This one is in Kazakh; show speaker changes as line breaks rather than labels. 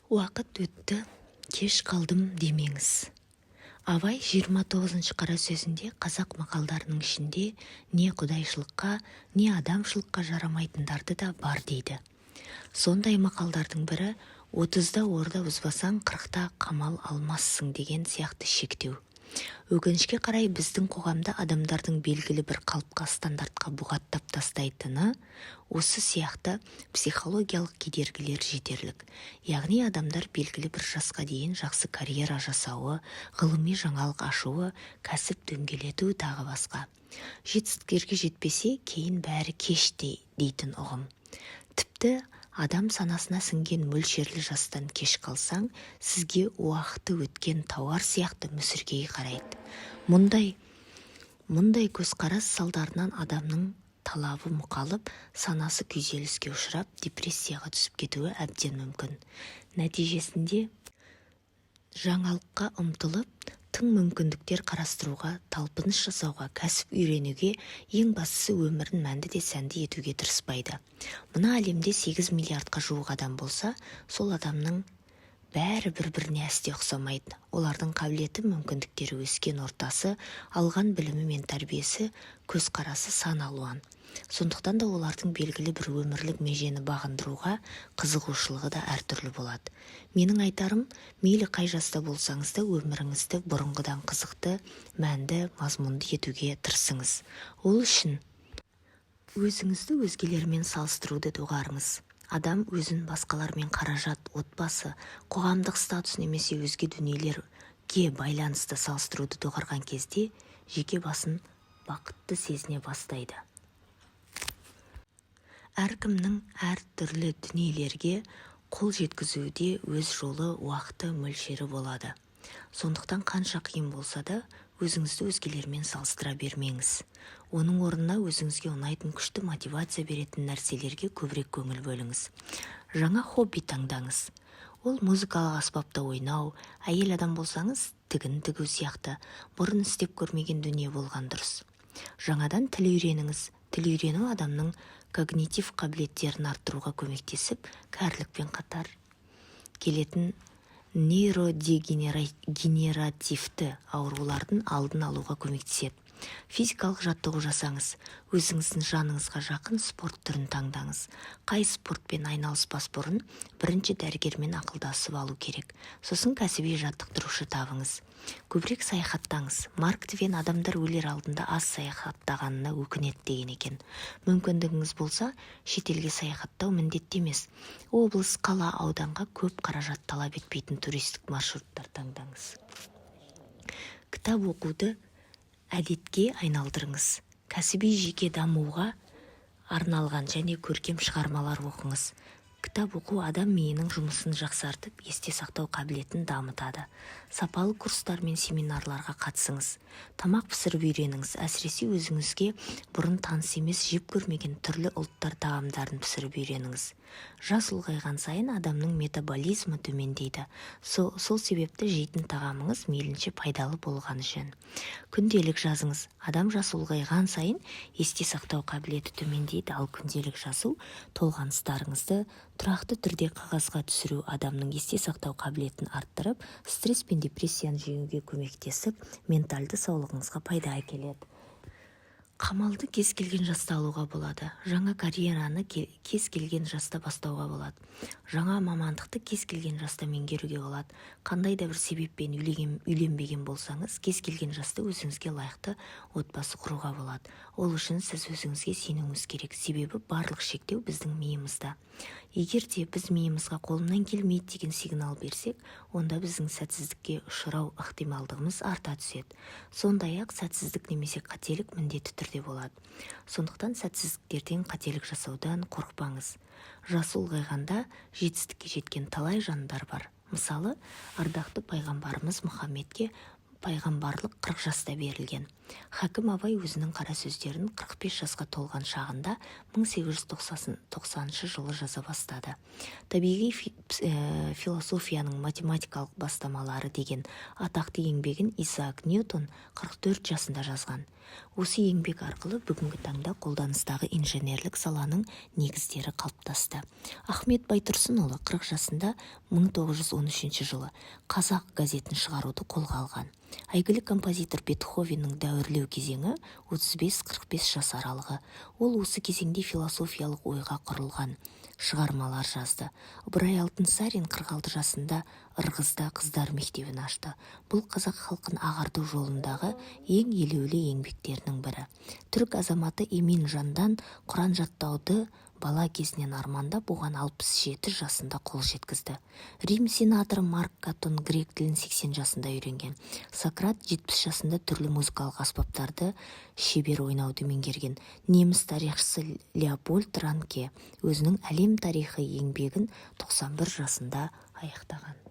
Уақыт өтті, кеш қалдым демеңіз. Абай 29-шы қара сөзінде қазақ мақалдарының ішінде не құдайшылыққа, не адамшылыққа жарамайтындары да бар дейді. Сондай мақалдардың бірі 30-да орда бұзбасаң, 40-та қамал алмассың деген сияқты шектеу. Өкінішке қарай, біздің қоғамда адамдардың белгілі бір қалыпқа, стандартқа бұғаттап тастайтыны осы сияқты психологиялық кедергілер жетерлік. Яғни адамдар белгілі бір жасқа дейін жақсы карьера жасауы, ғылыми жаңалық ашуы, кәсіп дөңгелету, тағы басқа жетістіктерге жетпесе, кейін бәрі кеш дейтін ұғым. Тіпті адам санасына сіңген мөлшерлі жастан кеш қалсаң, сізге уақыты өткен тауар сияқты мүсіркей қарайды. Мұндай көзқарас салдарынан адамның талабы мұқалып, санасы күйзеліске ұшырап, депрессияға түсіп кетуі әбден мүмкін. Нәтижесінде жаңалыққа ұмтылып, тың мүмкіндіктер қарастыруға, талпыныс жасауға, кәсіп үйренуге, ең бастысы, өмірін мәнді де сәнді етуге тырыспайды. Мына әлемде 8 миллиардқа жуық адам болса, сол адамның бәрі бір-біріне әсте ұқсамайды. Олардың қабілеті, мүмкіндіктері, өскен ортасы, алған білімі мен тәрбиесі, көзқарасы сан алуан. Сондықтан да олардың белгілі бір өмірлік межені бағындыруға қызығушылығы да әртүрлі болады. Менің айтарым, мейлі қай жаста болсаңыз да, өміріңізді бұрынғыдан қызықты, мәнді, мазмұнды етуге тырысыңыз. Ол үшін өзіңізді өзгелермен салыстыруды доғарыңыз. Адам өзін басқалармен қаражат, отбасы, қоғамдық статус немесе өзге дүниелерге байланысты салыстыруды доғарған кезде жеке басын бақытты сезіне бастайды. Әркімнің әр түрлі дүниелерге қол жеткізуде өз жолы, уақыты, мөлшері болады. Сондықтан қанша қиын болса да, өзіңізді өзгелермен салыстыра бермеңіз. Оның орнына өзіңізге ұнайтын, күшті мотивация беретін нәрселерге көбірек көңіл бөліңіз. Жаңа хобби таңдаңыз. Ол музыкалық аспапта ойнау, әйел адам болсаңыз, тігін тігу сияқты бұрын істеп көрмеген дүние болған дұрыс. Жаңадан тіл үйреніңіз. Тіл үйрену адамның когнитив қабілеттерін арттыруға көмектесіп, кәрілікпен қатар келетін нейродегенеративті аурулардың алдын алуға көмектеседі. Физикалық жаттығу жасаңыз. Өзіңіздің жаныңызға жақын спорт түрін таңдаңыз. Қай спортпен айналыспас бұрын бірінші дәрігермен ақылдасып алу керек. Сосын кәсіби жаттықтырушы табыңыз. Көбірек саяхаттаңыз. Марк Твен адамдар өлер алдында аз саяхаттағанына өкінеді деген екен. Мүмкіндігіңіз болса, шетелге саяхаттау міндетті емес, облыс, қала, ауданға көп қаражат талап етпейтін туристік маршруттар таңдаңыз. Кітап оқуды әдетке айналдырыңыз. Кәсіби, жеке дамуға арналған және көркем шығармалар оқыңыз. Кітап оқу адам миының жұмысын жақсартып, есте сақтау қабілетін дамытады. Сапалы курстар мен семинарларға қатысыңыз. Тамақ пісіріп үйреніңіз. Әсіресе өзіңізге бұрын таныс емес, жеп көрмеген түрлі ұлттар тағамдарын пісіріп үйреніңіз. Жас ұлғайған сайын адамның метаболизмі төмендейді. Сол себепті жейтін тағамыңыз мейлінше пайдалы болғаны жөн. Күнделік жазыңыз. Адам жасы ұлғайған сайын есте сақтау қабілеті төмендейді, ал күнделік жазу, толғаныстарыңызды тұрақты түрде қағазға түсіру адамның есте сақтау қабілетін арттырып, стресс пен депрессияны жеңуге көмектесіп, ментальды саулығыңызға пайда әкеледі. Қамалды кез келген жаста алуға болады. Жаңа карьераны кез келген жаста бастауға болады. Жаңа мамандықты кез келген жаста меңгеруге болады. Қандай да бір себеппен үйленбеген болсаңыз, кез келген жаста өзіңізге лайықты отбасы құруға болады. Ол үшін сіз өзіңізге сенуіңіз керек, себебі барлық шектеу біздің миымызда. Егер де біз миымызға қолымнан келмейді деген сигнал берсек, онда біздің сәтсіздікке ұшырау ықтималдығымыз арта түседі. Сондай-ақ сәтсіздік немесе қателік міндетті түрде болады. Сондықтан сәтсіздіктерден, қателік жасаудан қорықпаңыз. Жасы ұлғайғанда жетістікке жеткен талай жандар бар. Мысалы, ардақты пайғамбарымыз Мұхаммедке Пайғамбарлық 40 жаста берілген. Хакім Абай өзінің қара сөздерін 45 жасқа толған шағында, 1890 жылы жаза бастады. «Табиғи философияның математикалық бастамалары» деген атақты еңбегін Исаак Ньютон 44 жасында жазған. Осы еңбек арқылы бүгінгі таңда қолданыстағы инженерлік саланың негіздері қалыптасты. Ахмет Байтұрсынұлы 40 жасында, 1913 жылы «Қазақ» газетін шығаруды қолға алған. Әйгілі композитор Бетховеннің дәуірлеу кезеңі 35-45 жас аралығы. Ол осы кезеңде философиялық ойға құрылған шығармалар жазды. Ыбырай Алтынсарин 46 жасында Ырғызда қыздар мектебін ашты. Бұл қазақ халқын ағарту жолындағы ең елеулі еңбектерінің бірі. Түрік азаматы Эмин Жандан Құран жаттауды бала кезінен армандап, оған 67 жасында қол жеткізді. Рим сенаторы Марк Катон грек тілін 80 жасында үйренген. Сократ 70 жасында түрлі музыкалық аспаптарды шебер ойнауды меңгерген. Неміс тарихшысы Леопольд Ранке өзінің «Әлем тарихы» еңбегін 91 жасында аяқтаған.